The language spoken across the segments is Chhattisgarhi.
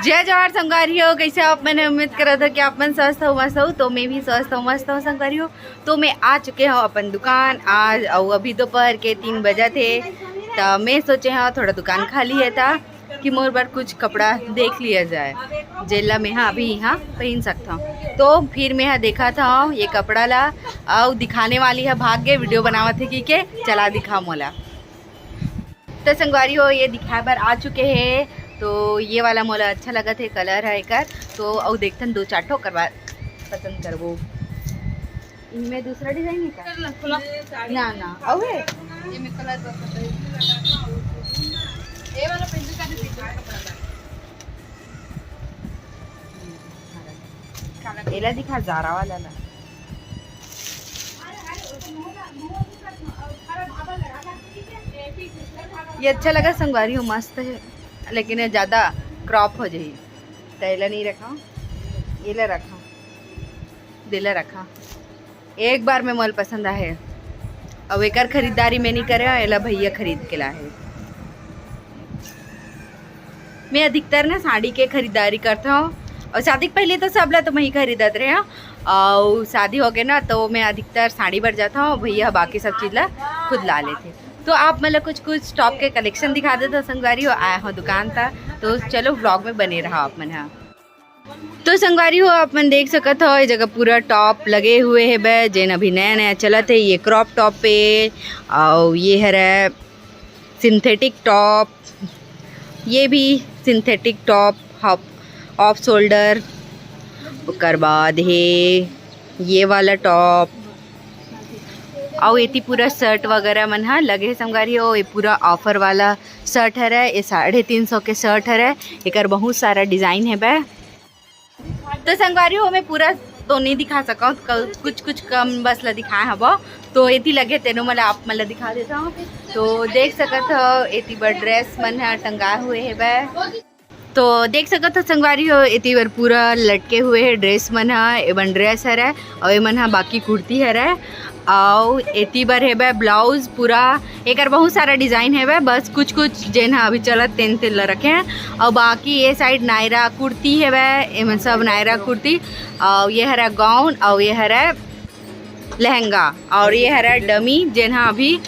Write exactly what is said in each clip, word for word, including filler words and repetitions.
जय जोहार संगवारी हो, कैसे हो आप मन? उम्मीद करत हो कि आप मन स्वस्थ हो, मस्त हो। तो मैं भी स्वस्थ हूँ, मस्त हूँ संगवारी हो। तो मैं आ चुके हूँ अपन दुकान आज, अउ अभी दोपहर के तीन बजत हे। त मैं सोचे हूँ थोड़ा दुकान खाली हे त कि मोर बर कुछ कपड़ा देख लिया जाए, जेला मैं हा अभी यहाँ पहन सकता हूँ। तो फिर मैं हा देखा था ये कपड़ा ला, अउ दिखाने वाली है भाग गे, वीडियो बनावत हे कि के चला दिखा मोला। तो संगवारी हो, ये दिखाए बर आ चुके हे। तो ये वाला मोला अच्छा लगत हे, कलर है एकर। तो अउ देखथन दो चार ठो करवा पसंद करबो। इनमें दूसरा डिजाइन है का? ना ना, अउ है। ये में कलर बस है। ये वाला पेंसिल का भी दिखा कपड़ा ला। एला दिखा, जारा वाला ला। ये अच्छा लगा संगवारी हो, मस्त है, लेकिन ये ज्यादा क्रॉप हो जाही। त एला नहीं रखा, एला रखा, देला रखा। एक बार में मोल पसंद आहे। अब एकर खरीदारी मैं नहीं करे, एला भैया खरीद के लाहे। मैं अधिकतर ना साड़ी के खरीदारी करता हूँ, और शादी के पहले तो सब ला तो मैं ही खरीदत रहे हूँ, और शादी हो गए ना तो मैं अधिकतर साड़ी बर जाता हूँ, भैया बाकी सब चीज ला खुद ला लेथे। तो आप मन ला कुछ कुछ टॉप के कलेक्शन दिखा देता संगवारी हो, आया हूँ दुकान तक। तो चलो व्लॉग में बने रहा आप मन हा। तो संगवारी हो, आप मन देख सकत हो, ये जगह पूरा टॉप लगे हुए हे बे, जेन अभी नया नया चलत हे, ये क्रॉप टॉप पे, और ये हरे सिंथेटिक टॉप, ये भी synthetic top, half, off shoulder, ओकर बाद हे ये वाला टॉप, अउ एती पूरा शर्ट वगैरह मन ह लगे हे संगवारी हो। ये पूरा ऑफर वाला शर्ट हरे, ये साढ़े तीन सौ के शर्ट हरे, एकर बहुत सारा डिजाइन हे बे। तो संगवारी हो, मैं पूरा तो नहीं दिखा सकौं, क-, कुछ कुछ कम बस ला दिखाए हबो। तो एती लगे तेनो मला आप मन ला दिखा देता हूँ। तो देख सकत हो एती बर ड्रेस मन ह टंगा हुए हे बे। तो देख सकत हो संगवारी हो, एती बर पूरा लटके हुए हे ड्रेस मन ह। एमन ड्रेस हरे, अउ एमन ह बाकी कुर्ती हरे। अउ एती बर हेबे ब्लाउज पूरा, एकर बहुत सारा डिजाइन हेबे, बस कुछ कुछ जेन ह अभी चलत तेन तेन ल रखे हैं। अउ बाकी ये साइड नायरा कुर्ती हेबे, एमन सब नायरा कुर्ती। अउ ये हरा गाउन, अउ ये हरा लहंगा, अउ ये हरा डमी जेन ह अभी।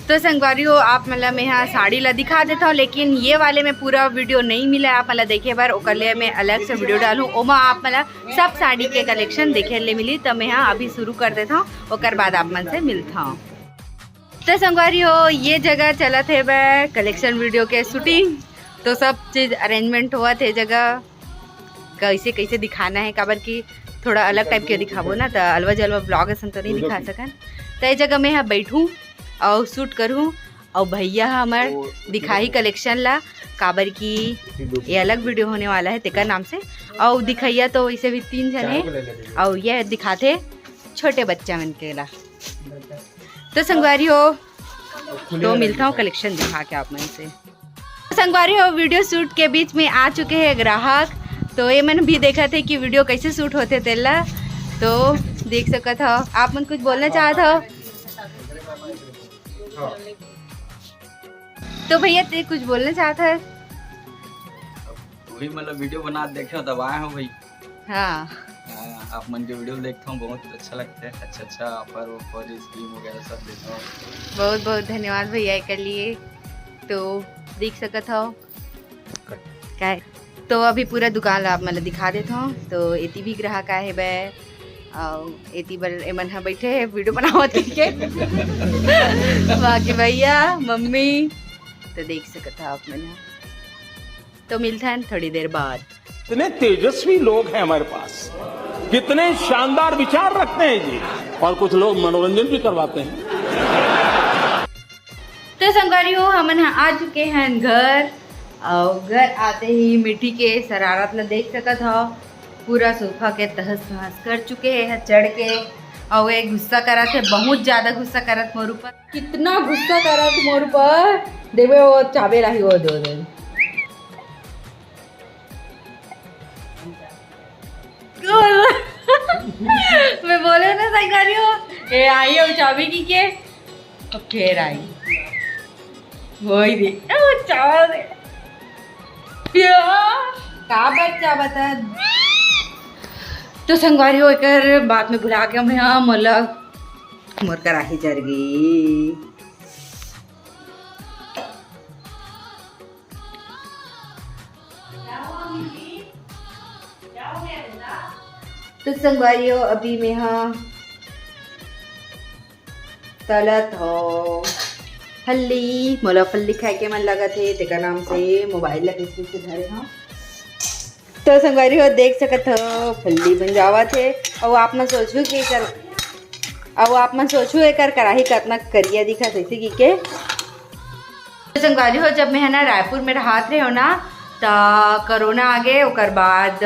तो संगवारी हो, आप मन ला मैं हा साड़ी ला दिखा देता हूँ, लेकिन ये वाले में पूरा वीडियो नहीं मिला है आप मन ला देखे बर, ओकर लिए मैं अलग से वीडियो डालूँ, ओमा आप मन ला सब साड़ी के कलेक्शन देखे ले मिली। तो मैं हा अभी शुरू कर देता हूँ, ओकर बाद आप मन से मिलता हूँ। तो संगवारी हो, ये जगह चलत हे बे कलेक्शन वीडियो के शूटिंग, तो सब चीज अरेंजमेंट होवत हे जगह, कैसे कैसे दिखाना है, काबर कि थोड़ा अलग टाइप के दिखाबो ना, तो अलवा जलवा ब्लॉग असन तो नहीं दिखा सकन। तो ये जगह मैं हा बैठूँ अउ शूट करूँ, अउ भैया हमर दिखाही कलेक्शन ला, काबर कि ये अलग वीडियो होने वाला है तेकर नाम से। अउ दिखैया तो वैसे भी तीन जन है, अउ ये दिखाथे छोटे बच्चा मन के ला। तो संगवारी हो, तो मिलता हूँ कलेक्शन दिखा के आप मन से। संगवारी हो, वीडियो शूट के बीच में आ चुके हैं ग्राहक, तो ये मन भी देखत हे कि वीडियो कैसे शूट होथे तेला। तो देख सकत हो, आप मन कुछ बोलना चाहत हो? तो भैया, ते कुछ बोलना चाहत है? वही मतलब वीडियो बना देखे तब आए हो भाई। हाँ। हाँ, आप मन के वीडियो देखता हूँ, बहुत अच्छा लगता है। अच्छा अच्छा ऑफर वफर स्कीम वगैरह सब देता हूँ। बहुत बहुत धन्यवाद भैया के लिए। तो देख सकत हो काय, तो अभी पूरा दुकान ला आप मन ला दिखा देता हूँ। तो एती भी ग्राहक आए हे बे, अउ एती बर एमन ह बैठे हे वीडियो बनावत करके। बाकी भैया मम्मी तो देख सकत हो आप मन ह। तो मिलथन थोड़ी देर बाद। इतने तेजस्वी लोग हैं हमारे पास, कितने शानदार विचार रखते हैं जी। और कुछ लोग मनोरंजन भी करवाते हैं। तो संगवारी हो, हमन ह आ चुके हैं घर, और घर आते ही मिट्टी के शरारत ला देख सकत हो, पूरा सोफा के तहस नहस कर चुके हैं चढ़ के। और ये गुस्सा करत है, बहुत ज्यादा गुस्सा करत मोर ऊपर। कितना गुस्सा करत मोर ऊपर, देवे वो चाबे लाही वो दो दिन। मैं बोले ना सही कर रही हूँ, ये आई है चाबी की के, तो फिर आई वही दे, ओ, चाबी दे। या। का बात, का बात है? तो संगवारी हो, एकर बात में भुला गया मैं, हाँ, मोला मोर कराही जर गे। तो संगवारी हो, अभी मैं, हाँ, तलत हो फल्ली, मोला फल्ली खाए के मन लगत हे, तेकर नाम से मोबाइल ला किस से धरे हव। तो संगवारी हो, देख सकत हो, फल्ली बन जावत हे। अउ आप मन सोचहू कि एकर, अउ आप मन सोचहू एकर कराही कतना करिया दिखत हे, ऐसे की के। तो संगवारी हो, जब मैं, है ना, रायपुर में रहत रहे हो ना, त कोरोना आ गए, ओकर बाद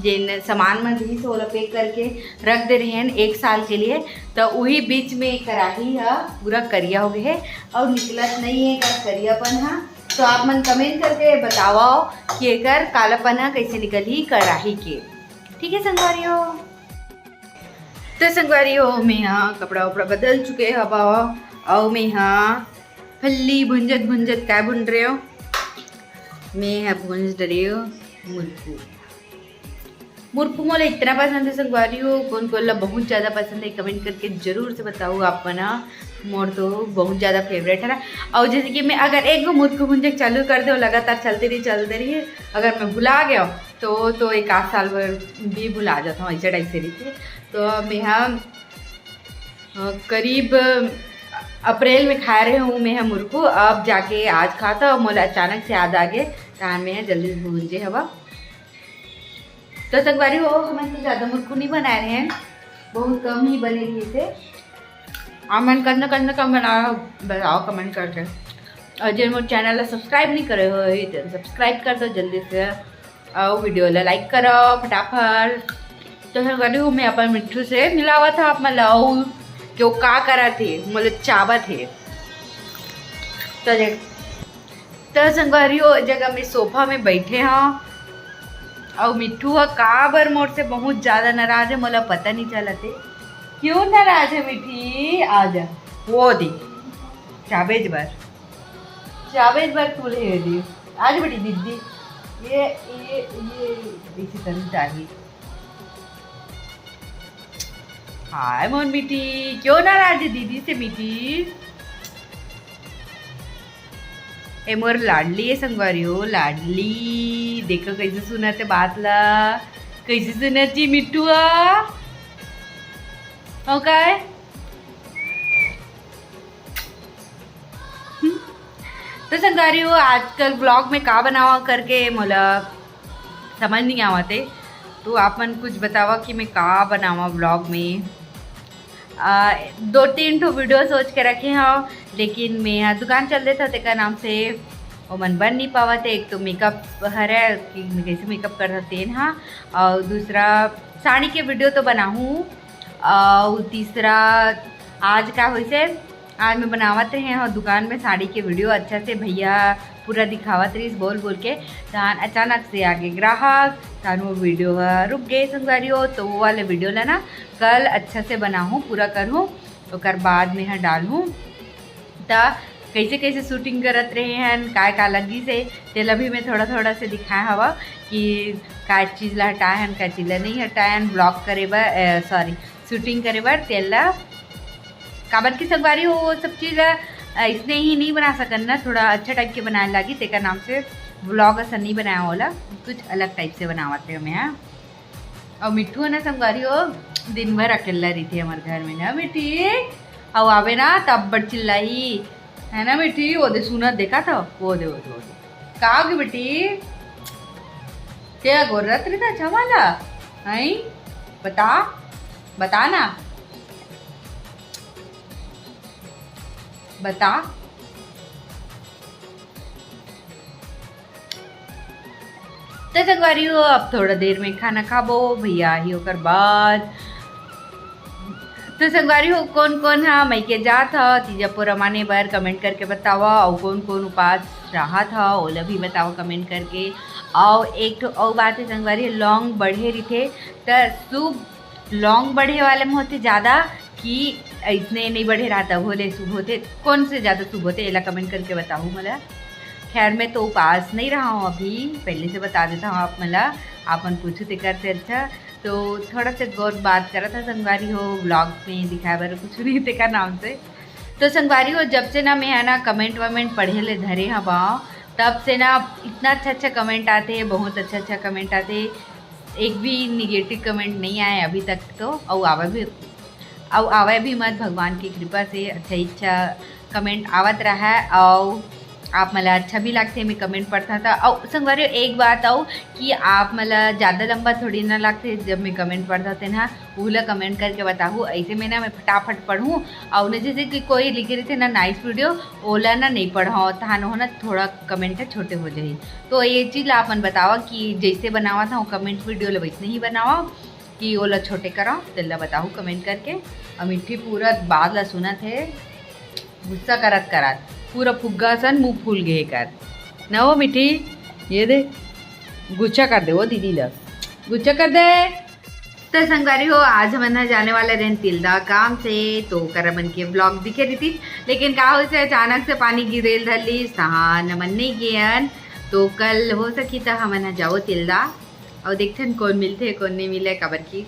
जेन सामान मन रहिस, ओला पैक करके रख दे रहेन एक साल के लिए। तो उही बीच में कराही ह पूरा करिया हो गए हे और निकलत नहीं है एकर करियापन ह। तो आप मन कमेंट करके बताओ कि एकर कालापन ह कैसे निकलही कराही के। ठीक है संगवारी हो, तो संगवारी हो, मैं हा कपड़ा उपड़ा बदल चुके हवा, अउ मैं हा फल्ली भुंजत भुंजत काय भुन रहे हो, मैं हा भुंज रहे हो मुरकू। मुरकू मोला इतना पसंद है संगवारी हो, कौन कौन ला बहुत ज़्यादा पसंद है, कमेंट करके जरूर से बताओ आप मन हा। मोर तो बहुत ज़्यादा फेवरेट है ना। और जैसे कि मैं अगर एक गो मुरकू भुंजे चालू कर दो, लगातार चलते रही, चलते रही, अगर मैं भुला गया तो, तो एक आध साल भर भी भुला जाता हूँ, ऐसे टाइप से रही थी। तो मैं हा, अ, करीब अप्रैल में खाए रहे हूँ मैं हा मुरकू, अब जाके आज खाता हूँ, मोला अचानक से याद आ गए, तहान मैं हा जल्दी भूंजे हवा। तो संगवारी हो, हमन तो ज़्यादा मुरकू नहीं बनाए रहे हैं, बहुत कम ही बने रहे थे। आप मन करना करना कम बनाओ, बताओ कमेंट करके। और जिन मोर चैनल ला सब्सक्राइब नहीं करे हो, तो सब्सक्राइब कर दो जल्दी से, और वीडियो ला लाइक करो फटाफट। तो संगवारी हो, मैं अपन मिट्ठू से मिलावा था आप मन ला, अउ कि वो का करा थे, मोला चाबा थे। तो देख, तो संगवारी हो, जगह में सोफा में बैठे हाँ, अउ मिट्ठू हा काबर मोर से बहुत ज्यादा नाराज है, मोला पता नहीं चलत है। क्यों नाराज है मिट्ठी? आ जा, वो दे, चाबेज बर, चाबेज बर तू ले दे। आज बड़ी दीदी, ये, ये, ये इसी तरह चाहिए। हाय मोर मिट्ठी, क्यों नाराज है दीदी से मिट्ठी? ए मोर लाडली है संगवारी हो, लाडली। देखो कैसे सुनत है बात ला, कैसे सुनत जी मिट्ठू हा? हो काय? तो संगवारी हो, आजकल व्लॉग में का बनावा करके मोला समझ नहीं आवत है, तो आप मन कुछ बतावा कि मैं का बनावा व्लॉग में। आ, दो तीन ठो वीडियो सोच के रखे हव, लेकिन मैं हा दुकान चल देत हव, तेकर नाम से ओमन बन नहीं पावत है। एक तो मेकअप हरे कि मैं कैसे मेकअप करत हव तेन हा, और दूसरा साड़ी के वीडियो तो बनाहूँ, और तीसरा आज का होइसे, आज मैं बनावत रहे हव दुकान में साड़ी के वीडियो, अच्छा से भैया पूरा दिखावत रहिस बोल बोल के, तहान अचानक से आगे ग्राहक, तहान वो वीडियो ह रुक गए संगवारी हो। तो वो वाले वीडियो ला ना कल अच्छा से बनाहूँ, पूरा करहूँ, ओकर बाद में ह डालहूँ। त कैसे कैसे शूटिंग करत रहे हन, काय का लगिस हे, तेला भी मैं थोड़ा थोड़ा से दिखाए हवा कि काय चीज ला हटाए हन, काय चीज ला नहीं हटाए हन, व्लॉग करे बर, अ, सॉरी, शूटिंग करे बर तेला। काबर की संगवारी हो, वो सब चीज ला अइसने ही नहीं बना सकन ना, थोड़ा अच्छा टाइप के बनाए लागी, तेकर नाम से व्लॉग असन नहीं बनाया होला, कुछ अलग टाइप से बनावत रहे मैं, हाँ। अउ मिट्ठू है ना संगवारी हो, दिन भर अकेला रहिथे हमर घर में ना मिट्ठी, अउ आवे ना तब बड़ चिल्लाही, है ना मिट्ठी? वो दे सुनत देखा था, वो दे, वो दे, वो दे। का होगे बेटी? ते अगोरत रहिथा छमा ला? हई? बता, बता ना, बता। तो संगवारी हो, अब थोड़ा देर में खाना खाबो, भैया आही ओकर बाद। तो संगवारी हो, कौन कौन हा मइके जात हा तीजा पोरा माने बर, कमेंट करके बतावा, अउ कौन कौन उपास रहत हा ओला भी बतावा कमेंट करके। अउ एक ठो अउ बात है संगवारी, लौंग बढ़े रहिथे त शुभ, लौंग बढ़े वाले में होथे ज्यादा कि अइसने नहीं बढ़े रहा तब होले शुभ होथे, कौन से ज्यादा शुभ होथे एला कमेंट करके बताहू मोला। खैर, मैं तो उपास नहीं रहा हूँ अभी, पहले से बता देता हूँ आप मन ला, आप मन पूछू तेकर से अच्छा। तो थोड़ा से गौर बात करत हा संगवारी हो, vlog में दिखाए बर कुछ नहीं तेकर नाम से। तो संगवारी हो, जब से ना मैं है ना comment वमेंट पढ़े ले धरे हवा, तब से ना इतना अच्छा अच्छा comment आते, बहुत अच्छा अच्छा comment आते, एक भी negative comment नहीं आए अभी तक तो, अउ आवे भी, अउ आवे भी मत, भगवान की कृपा से अच्छा अच्छा comment आवत रहा। अउ आप मन ला अच्छा भी लागथे मैं comment पढ़ता था। अउ संगवारी हो, एक बात अउ कि आप मन ला ज़्यादा लंबा थोड़ी ना लागथे जब मैं comment पढ़ता थे ना, उहला comment करके बताहू। ऐसे में ना मैं फटाफट पढ़ूँ, अउ ना जैसे कि कोई लिखे रहिथे ना nice video, ओला ना नहीं पढ़ाओ, तहान हो ना थोड़ा comment ह छोटे हो जाही। तो ये चीज़ ला आप मन बतावा कि जैसे बनावा था वो comment video ला वैसने ही बनावा, कि ओला छोटे करा, तेला बताहू comment करके। अउ मिट्ठी पूरा बात ला सुनत हे, गुस्सा करत करत पूरा फुग्गा सन मुंह फूल गे कर। ना वो मिट्ठी, ये दे, गुस्सा कर दे वो दीदी ला, गुस्सा कर दे। तो संगवारी हो, आज हमन ह जाने वाले रहेन तिल्दा काम से, तो ओकर मन के vlog दिखे रहितिस, लेकिन का होइस, अचानक से पानी गिरेल धर लिस, तहान हमन नहीं गेन। तो कल हो सकी त हमन ह जाओ तिल्दा, अउ देखथन कौन मिलथे कौन नहीं मिले, काबर कि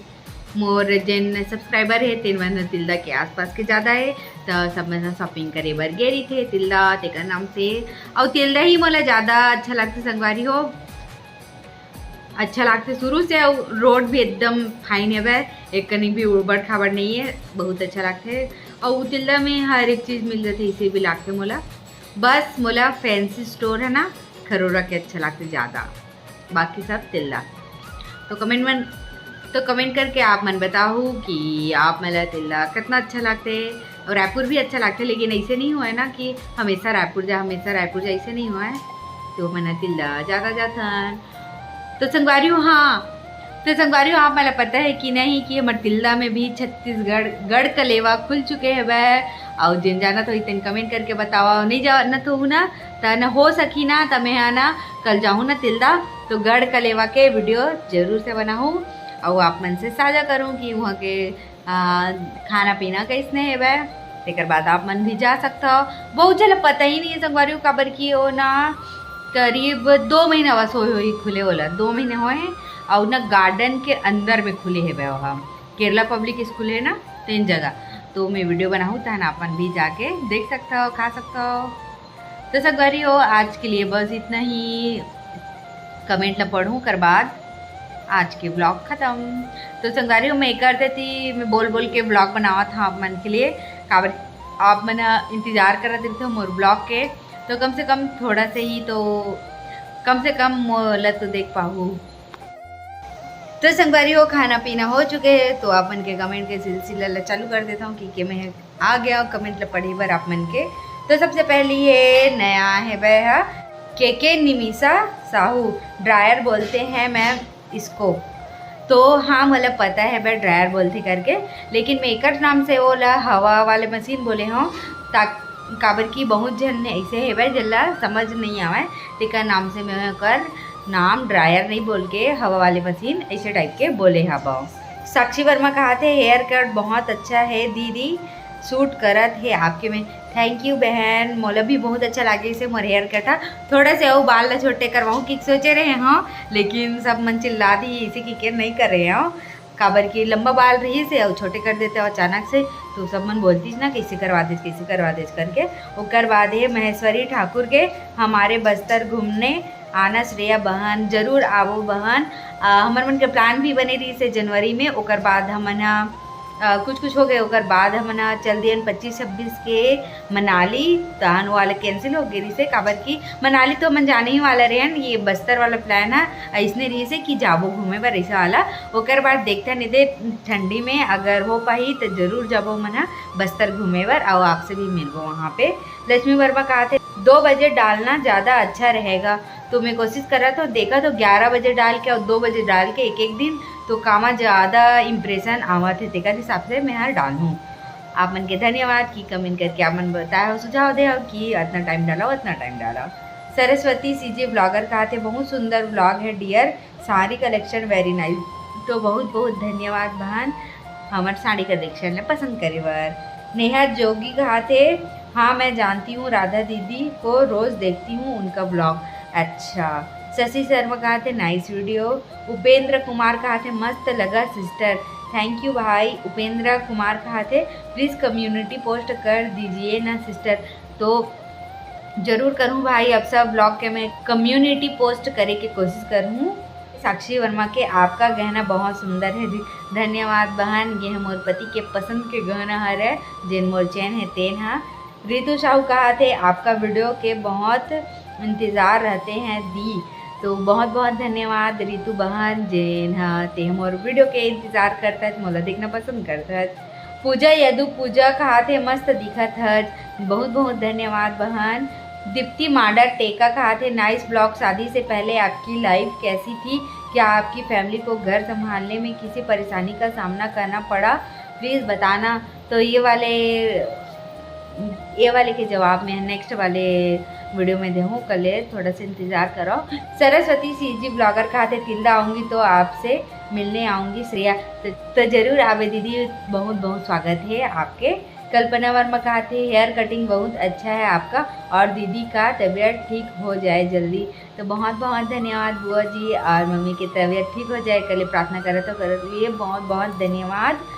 मोर जेन subscriber हे तेन मन ह तिल्दा के आसपास के ज़्यादा हे, त सब मन ह shopping करे बर गे रहिथे तिल्दा तेकर नाम से। अउ तिल्दा ही मोला ज़्यादा अच्छा लगथे संगवारी हो, अच्छा लागथे शुरू से। अउ road भी एकदम fine हवय, एक कनी भी उबड़ खाबड़ नहीं है, बहुत अच्छा लागथे। अउ तिल्दा में हर एक चीज़ मिल जाथे, इसे भी लागथे मोला। बस मोला fancy store है ना खरोरा के अच्छा लागथे ज़्यादा, बाकी सब तिल्दा। तो comment मन, तो comment करके आप मन बताहू कि आप मन ला तिल्दा कितना अच्छा लागथे। और रायपुर भी अच्छा लागथे, लेकिन ऐसे नहीं हुआ है ना कि हमेशा रायपुर जा, हमेशा रायपुर जा, ऐसे नहीं हुआ है। तो मन तिल्दा ज़्यादा जाथन। तो संगवारी हो, हाँ, तो संगवारी हो, आप मन ला पता है कि नहीं कि हमर तिल्दा में भी छत्तीसगढ़ गढ़ कलेवा खुल चुके हवय। अउ जेन जानत होही तेन comment करके बतावा, नहीं जानत होहू ना, त न हो सकी ना, त मैं हा ना कल जाहूँ ना तिल्दा, तो गढ़ कलेवा के video जरूर से बनाहूँ, अउ आप मन से साझा करूँ कि वहाँ के आ, खाना पीना कैसने हेवय, तेकर बाद आप मन भी जा सकथव। बहुत झन ल पता ही नहीं है संगवारी हो, काबर कि ओ ना करीब दो महीना बस होए होही खुले, ओला दो महीने होए हे, अउ ना garden के अंदर में खुले हेवय ओहा, केरला public school है ना, तेन जगह। तो मैं video बनाहूँ, तहन आप मन भी जाके देख सकथव, खा सकथव। तो संगवारी हो, आज के लिए बस इतना ही। Comment ला पढ़ूँ, ओकर बाद आज के vlog खत्म। तो संगवारी हो, मैं एकर सेती मैं बोल बोल के vlog बनावत हूँ आप मन के लिए, काबर आप मन ह इंतजार करत रहिथे मोर vlog के, तो कम से कम थोड़ा से ही तो, कम से कम मोला तो देख पाहू। तो संगवारी हो, खाना पीना हो चुके है, तो आप मन के comment के सिलसिला ला चालू कर देता हूँ कि, कि मैं आ गया comment ला पढ़े बर आप मन के। तो सबसे पहली है नया है वह के के निमिषा साहू, dryer बोलते हैं मैम इसको। तो हाँ, मोला पता है वह dryer बोलते करके, लेकिन मैं एकर नाम से ओला हवा वाले मशीन बोले हूँ, ता-, काबर कि बहुत झन ऐसे हेवय जेला समझ नहीं आवय, तेकर नाम से मैं ओकर नाम dryer नहीं बोल के हवा वाले मशीन ऐसे type के बोले हवं। साक्षी वर्मा कहा थे, "Hair cut बहुत अच्छा है दीदी, suit करत है आपके में।" Thank you बहन, मोला भी बहुत अच्छा लागे इसे मोर hair cut हा। थोड़ा से अउ बाल ला छोटे करवाऊँ कि सोचे रहे हूँ, लेकिन सब मन चिल्ला दी इसे कि के नहीं कर रहे हूँ, काबर कि लंबा बाल रही से अउ छोटे कर देते हो अचानक से, तो सब मन बोलतीस ना, "कैसे करवा देस, कैसे करवा देस?" करके। ओकर बाद ये महेश्वरी ठाकुर के, "हमारे बस्तर घूमने आना श्रेया बहन।" जरूर आवो बहन। अ, हमर मन के plan भी बने रहिस हे जनवरी में, ओकर बाद हमन ह, अ, कुछ कुछ हो गए, ओकर बाद हमन ह चल दियन पच्चीस छब्बीस के मनाली, तहन वाला cancel हो गए रहिस हे, काबर कि मनाली तो हमन जाने ही वाला रहेन, ये बस्तर वाला plan ह अइसने रहिस हे कि जाबो घूमे बर ऐसा वाला। ओकर बाद देखथन एदे ठंडी में अगर हो पाही तो जरूर जाबो हमन ह बस्तर घूमे बर, अउ आपसे भी मिलबो वहाँ पे। लक्ष्मी वर्मा कहा थे, "दो बजे डालना ज़्यादा अच्छा रहेगा।" तो मैं कोशिश करत हूँ, देखत हूँ ग्यारह बजे डाल के अउ दो बजे डाल के एक एक दिन, तो कामा ज़्यादा impression आवत हे, तेकर हिसाब से मैं हर डालहूँ। आप मन के धन्यवाद कि comment करके आप मन बताए हो, सुझाव दे हो कि अतना time डालो, अतना time डालो। सरस्वती सीजे vlogger कहा थे, "बहुत सुंदर vlog है dear, सारी collection very nice।" तो बहुत बहुत धन्यवाद बहन, हमर साड़ी collection ला पसंद करे बर। नेहा जोगी कहा थे, हाँ, मैं जानती हूँ राधा दीदी को, रोज देखती हूँ उनका ब्लॉग। अच्छा, शशि शर्मा कहा थे नाइस वीडियो। उपेंद्र कुमार कहा थे मस्त लगा सिस्टर। थैंक यू भाई। उपेंद्र कुमार कहा थे प्लीज कम्युनिटी पोस्ट कर दीजिए ना सिस्टर। तो जरूर करूँ भाई, अब सब ब्लॉग के मैं कम्युनिटी पोस्ट करे के कोशिश करूँ। साक्षी वर्मा के आपका गहना बहुत सुंदर है। धन्यवाद बहन, ये मोर पति के पसंद के गहना हर है, जेन मोर चैन है तेन हा। रितु साहू कहा थे आपका वीडियो के बहुत इंतजार रहते हैं दी। तो बहुत बहुत धन्यवाद रितु बहन, जेन हा ते मोर वीडियो के इंतजार करता है, मोला देखना पसंद करता है। पूजा यदु पूजा कहा थे मस्त दिखत हच। बहुत बहुत धन्यवाद बहन। दीप्ति मांडर टेका कहा थे नाइस ब्लॉग। शादी से पहले आपकी लाइफ कैसी थी? क्या आपकी फैमिली को घर संभालने में किसी परेशानी का सामना करना पड़ा? प्लीज बताना। तो ये वाले ये वाले के जवाब में नेक्स्ट वाले वीडियो में देहूँ कले, थोड़ा सा इंतजार करो। सरस्वती सी जी ब्लॉगर कहा थे तिल्दा आऊँगी तो आपसे मिलने आऊँगी श्रेया। तो, तो जरूर आवे दीदी, बहुत बहुत स्वागत है आपके। कल्पना वर्मा कहा थे हेयर कटिंग बहुत अच्छा है आपका और दीदी का तबीयत ठीक हो जाए जल्दी। तो बहुत बहुत धन्यवाद बुआ जी, और मम्मी की तबीयत ठीक हो जाए कले प्रार्थना करत हो करत ये बहुत बहुत धन्यवाद।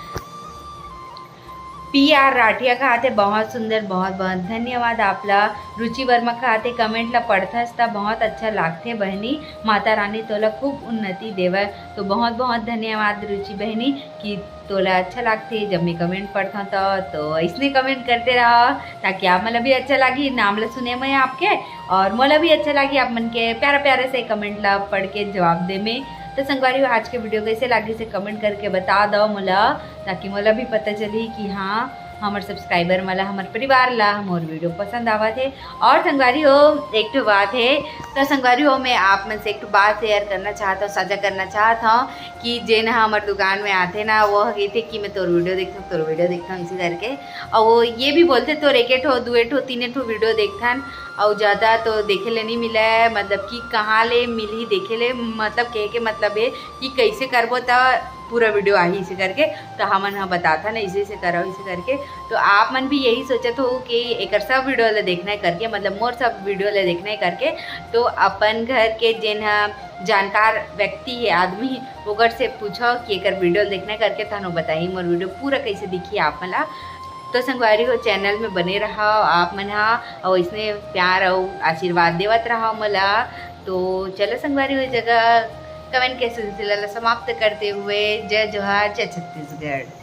पी आर राठिया कहा थे बहुत सुंदर, बहुत बहुत धन्यवाद आपला। रुचि वर्मा कहा थे कमेंट ला पढ़थस त बहुत अच्छा लागथे बहनी, माता रानी तोला खूब उन्नति देवय। तो बहुत बहुत धन्यवाद रुचि बहनी कि तोला अच्छा लागथे जब मैं कमेंट पढ़थव त। तो इसने कमेंट करते रहा ताकि आप मन ला भी अच्छा लागी, नाम ला सुने मैं आपके और मोला भी अच्छा लागी आप मन के प्यारा प्यारा से कमेंट ला पढ़ के जवाब दे में। तो संगवारी हो, आज के वीडियो कैसे लागी से कमेंट करके बता दो मोला, ताकि मोला भी पता चली कि हाँ हमर सब्सक्राइबर मन ला, हमर परिवार ला मोर वीडियो पसंद आवत है। और संगवारी हो, एक ठो बात है, तो संगवारी हो मैं आप मन से एक ठो बात शेयर करना चाहत हूँ, साझा करना चाहत हूँ कि जेन ह हमर दुकान में आथे ना, वो ह कहिथे कि मैं तोर वीडियो देखथव, तोर वीडियो देखथव, इसी करके। और वो ये भी बोलथे तोर एके ठो दुए ठो तीने ठो वीडियो देखथन, और ज़्यादा तो देखे ले नहीं मिला है, मतलब कि कहाँ ले मिलही देखे ले, मतलब कहे के मतलब है कि कैसे करबो त पूरा वीडियो आही इसे करके। तो हमन ह बताथन ऐसे ऐसे करो इसे करके। तो आप मन भी यही सोचत हो कि एकर सब वीडियो ला देखना है करके, मतलब मोर सब वीडियो ला देखना है करके, तो अपन घर के जेन ह जानकार व्यक्ति है आदमी, ओकर से पूछो कि एकर वीडियो देखना है करके, तहन वो बताही मोर वीडियो पूरा कैसे दिखी आप मन ला। तो संगवारी हो, चैनल में बने रहा आप मन हा, और इसने प्यार और आशीर्वाद देवत रहा मोला। तो चलो संगवारी हो, जगह कमेंट के सिलसिला ला समाप्त करते हुए जय जोहार, जय छत्तीसगढ़।